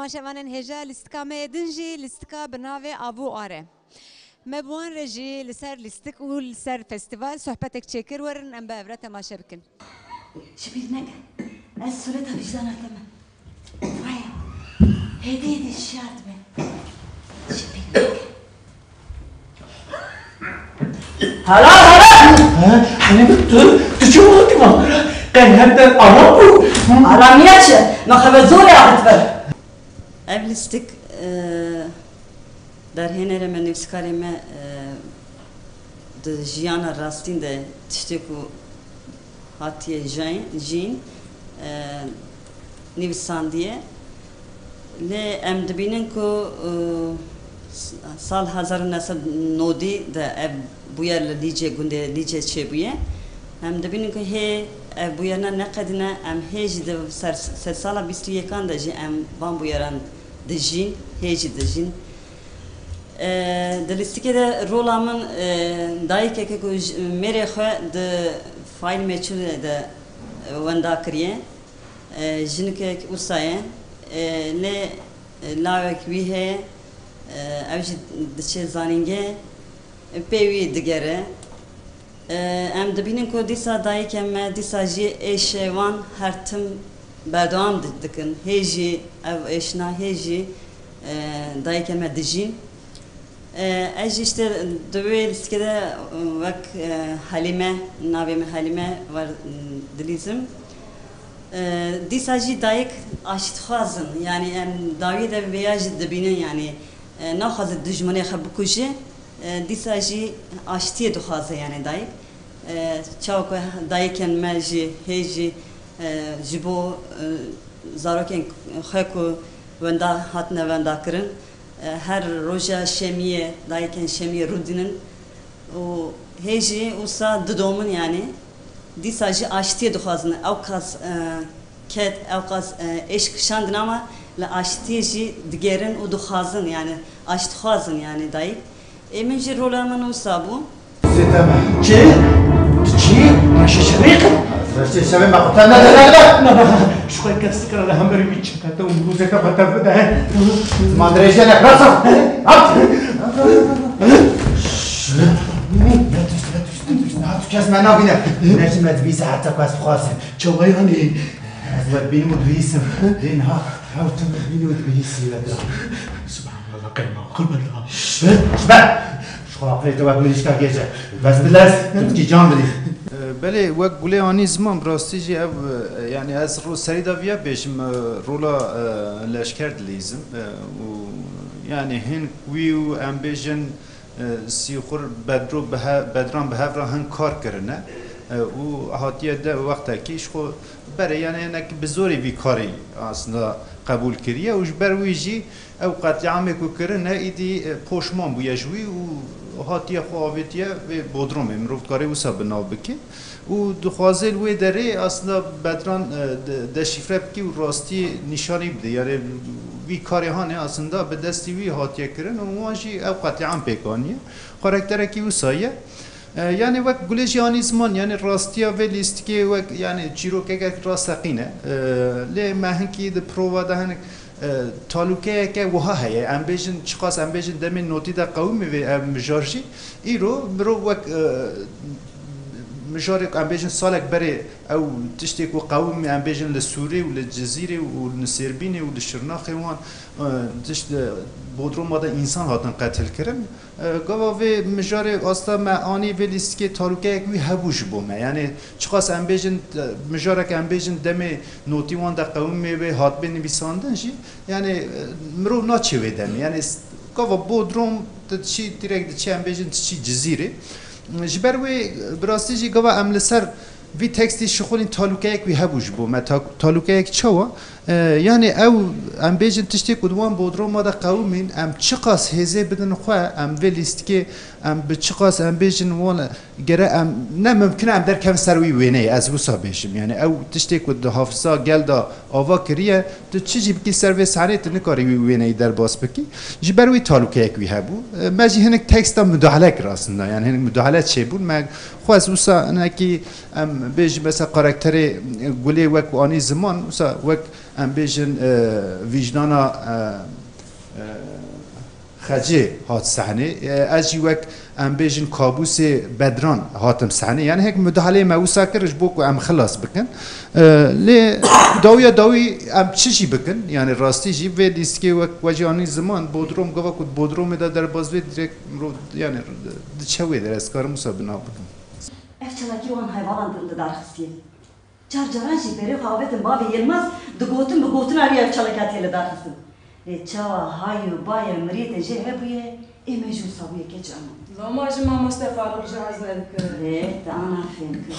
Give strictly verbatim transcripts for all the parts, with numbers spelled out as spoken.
Temaşevanên hêja, lîstika me yê din jî lîstika bi navê Av û Ar e. Me bi wan re jî li ser lîstik û li ser festîval sohbetek çêkir, werin em bi hev re temaşe bikin. Ji bîr neke, ez sureta wijdaneke me. Vay, hêdî hêdî şiyar dibe. Ji bîr neke. Helal, helal! He? Hani tu, tu çi wextî ma? Qey her der aram bû? Aramiya çi? Me xeber zorê avêtibe. Ev lîstik, e, derhênerê me, nivîskarê me, e, di jiyana rastîn de tiştê ku hatiye jin, jîn, e, nivîsandiye. Lê em dibînin ku, e, s-, sal hezar û neh sed nodî de ev bûyer li Lîcê, gundê Lîcê çêbûye. Em dibînin ku hê ev bûyerina neqedîne, em hê jî di ser, sedsala bîst û yekan de jî em van bûyeran dijîn, hê jî dijîn. E, di lîstikê de rola min, e, dayikeke ku ji, mêrê xwe di faîl meçhûlê de, e, wenda kiriye. E, jinikek wisa ye. E, lê, e, lawek wî heye. E, ew jî diçe zanîngehê, e, pê wî digere. E, em dibînin ku dîsa dayikên me, dîsa jî êşê wan her tim berdewam di-, dikin. Hê jî ev êşna, hê jî, e, dayikên me dijîn. E, ez jî işte di wê lîstikê de, e, wek, e, Helîme, navê min Helîme, wer, dilîzim. E, dîsa jî dayik aştixwaz in. Yanî em dawiyê de vêya jî dibînin, yanî, e, naxwaze dijminê xwe bikuje. E, dîsa jî aştiyê dixwaze, yanî dayik. E, çawa ku dayikên me jî hê jî, e, ji bo, e, zarokên xwe ku wenda hatine wendakirin, e, her roja şemiyê dayikên şemiyê rûdînin û hê jî wisa didomin, yanî dîsa jî aştiyê dixwazin. Ew qas, e, ked, ew qas, e, êşk şandin ama li aştiyê jî digerin û dixwazin, yanî aştixwaz in, yanî dayik. Ê min jî rola min wisa bû. Zêde me. Çi? Tu çi? Reşê şevê qe? Reşê şevê me quta ne, ne, ne, ne. Na, na, na. Ji xwe kes dikir li hemberî wî çi qete û rûzeke xwe te bide. Ziman dirêjê ne, rasa. Hat. Ne tişt, ne tişt, ne tişt. Niha tu kes me nabîne. Ne jî me dibîse heta ku ez bixwazim. Çawa yanî? Ez we dibînim û dibihîsim. Lê niha hew tu min dibînî û dibihîsî we da. Subhanallah, qeyma, qurban da. Şşt, şşt, be! Ji xwe aqilê te wek mirîşka gêj e. Bes dilez, tu dikî can bidî. E, belê, wek Gulê anî ziman, bi rastî jî ev, e, yanî ez ro-, serî de viya bêjim, e, rola, e, leşker dilîzim, e, û yanî hin wî û em bêjin, e, Sîxur Bedro bi he-, Bedran bi hev re hin kar kirine, e, û hatiye de wextekî ji xwe berê, yanî hinek bi zorê vî karî aslında qebûl kiriye û ji ber wî jî ew qetlîamê ku kirine, îdî, e, poşman bûye ji wî û hatiye xwe avêtiye vê bodromê. Mirov dikarê wisa bi nav bike. Û dixwaze li wê derê aslında Bedran, e, de-, deşîfre bike û rastiyê nîşanî bide. Yanî vî karê hanê aslında bi destî wî hatiye kirin û wan jî ew qetlîam pêk aniye. Karakterekî wisa ye. E, yanî wek Gulê jî anî ziman, yanî rastiya vê lîstikê wek, yanî çîrokeke rasteqîn e. E, lê me hinkî di prova de hinek, e, talûkeyeke wiha heye. Em bêjin, çiqas em bêjin demê notî de qewimî vê ev mijar jî, îro mirov wek, e, mijarê ku em bêjin salek berê ew tiştê ku qewimî, em bêjin li Sûrê û li Cizîrê û li Nisêrbînê û li Şirnaxê wan, e, tişt, e, bodroma de însan hatin qetil kirin. E, gava vê mijarê asta me anî vê lîstikê talûkeyek wî hebû ji bo me. Yanî çiqas em bêjin, e, mijarek em bêjin demê notî wan de qewimê wê hatibê nivîsandin jî, yanî, e, mirov naçê wê demê. Yanî s-, gava bodrom tu diçî, direk diçî, em bêjin diçî Cizîrê. Ji ber wê, e, bi rastî jî gava em li ser vî tekstî şixulîn talûkeyek wî hebû ji bo me. Ta-, talûkeyek çawa? E, yanî ew, em bêjin tiştê ku di wan bodroma de qewimîn, em çiqas hêzê bidin xwe, em vê lîstikê, em bi çiqas em bêjin wan, gere em, ne mimkin e em derkevin ser wî wêneyê, ez wisa bêjim. Yanî ew tiştê ku di hafiza gel de ava kiriye, tu çi jî bikî ser vê sahneyê, tu nikarî wî wêneyî derbas bikî. Ji ber wî talûkeyek wî hebû. E, me jî hinek teksta mudahale kir aslında. Yanî hinek mudahale çêbûn. Me xwest wisa hinekî em bêjin mesela karakterê Gulê wek anî ziman, wisa wek Em bêjin, e, vîcdana, e, e, Xecê hat sehnê. E, ez jî wek, em bêjin, kabûsê Bedran hatim sehnê. Yani hek mudahaleyê me wisa kir ji bo ku em xilas bikin. E, lê dawiya dawî em çi jî bikin? Yani rastî jî vê lîstikê wek we jî anî ziman, Bodrom, gava ku Bodromê de derbas bê, direkt mirov, yani diçe wê derê, ez karim wisa bi nav bikim. Ev çalakî wan heyvanan didarxistiye. Car caran jî berê xwe avêtin bavê Yilmaz, digotin bi gotina wî ev çalakatiye li dar xistin. Lê çawa hay û bayê miriyetên jê hebûye, ê me jî wisa bûye keç ema. Loma ji mamoste Farûq jî hez nedikir. Lê te ana fêm kir.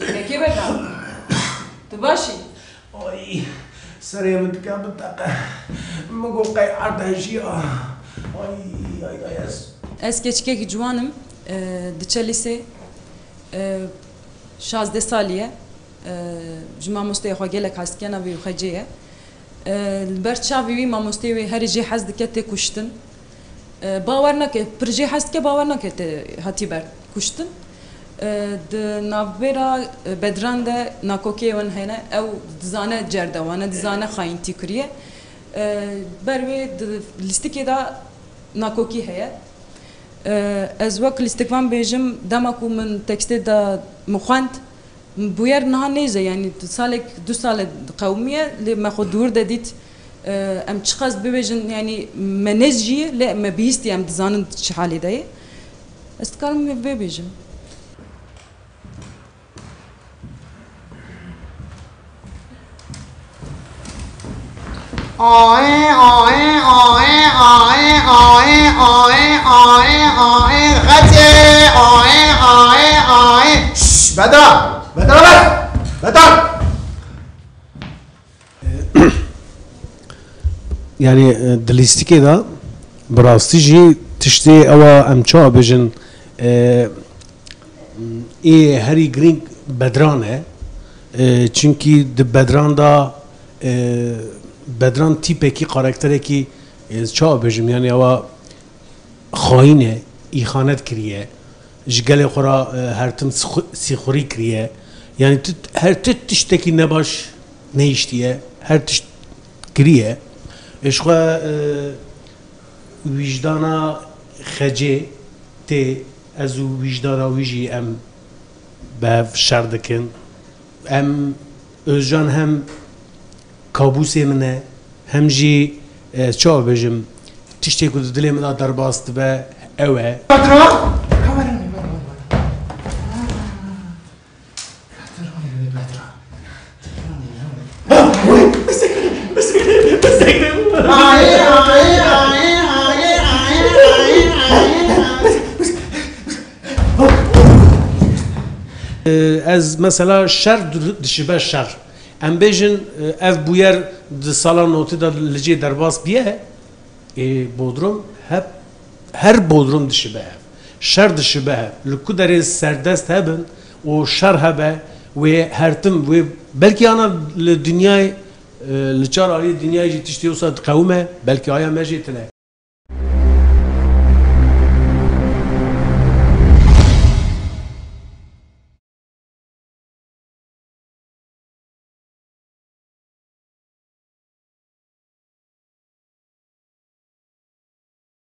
Yekê Bedran, tu baş î? Ay, serê min dike biteqe. Min got qey erde jî a. Ay, ay, ay, ez. Ez keçikekî ciwan im, e, diçe lîsê, e, şazdeh salî ye. E, ji mamosteyê xwe gelek hez dike, navê wî Xecê ye. E, li ber çavê wî mamosteyê wê herî jê hez dike tê kuştin. E, bawer nake, pir jê hez dike, bawer nake tê hatî ber kuştin. E, di navbêra, e, Bedran de nakokê wan hene, ew dizane cerdew wan e, dizane xayîntî kiriye. E, ber wê di lîstikê de nakokî heye. E, ez wek lîstikvan bêjim, dema ku min tekstê de min xwend, bûyer niha nêze, yanî salek, du sale diqewimiye, lê me xwe dûr de dît, e, em çiqas bibêjin, yanî me nêz jî ye, lê me bihîstî, em dizanin çi halê de ye. Ez dikarim vê bêjim. Şş, Bedran! Bedran, ber! Bedran! Yani, e, di lîstikê de bi rastî jî tiştê ewa em çawa bêjin, e, ê herî girîng Bedran e. E, çunkî di Bedran de, e, Bedran tîpekî, karakterekî, e, çawa bêjim, yani ewa xayîn e, îxanet kiriye, ji gelê xwe re, e, her tim sixu-, sîxurî kiriye. Yani tu, her tu tiştekî nebaş nehiştiye, her tişt kiriye. E, ji xwe, e, wîjdana Xecê tê, ez û wîjdana wî jî em bi hev şer dikin. Em, Özcan hem kabûsê min e, hem jî, e, çawa bêjim, tiştê ku di dilê min de derbas dibe, ew e. Bedran! E, ez mesela şer di-, dişibe şer. Em bêjin, e, ev bûyer di sala notê de li cê derbas biye, ê, Bodrum hep, her Bodrum dişibe hev. Şer dişibe hev. Li ku derê serdest hebin û şer hebe, wê her tim, wê belkî ana li dinyayê, e, li çar aliyê dinyayê jî tiştê wisa diqewime, belkî aya me jê tine.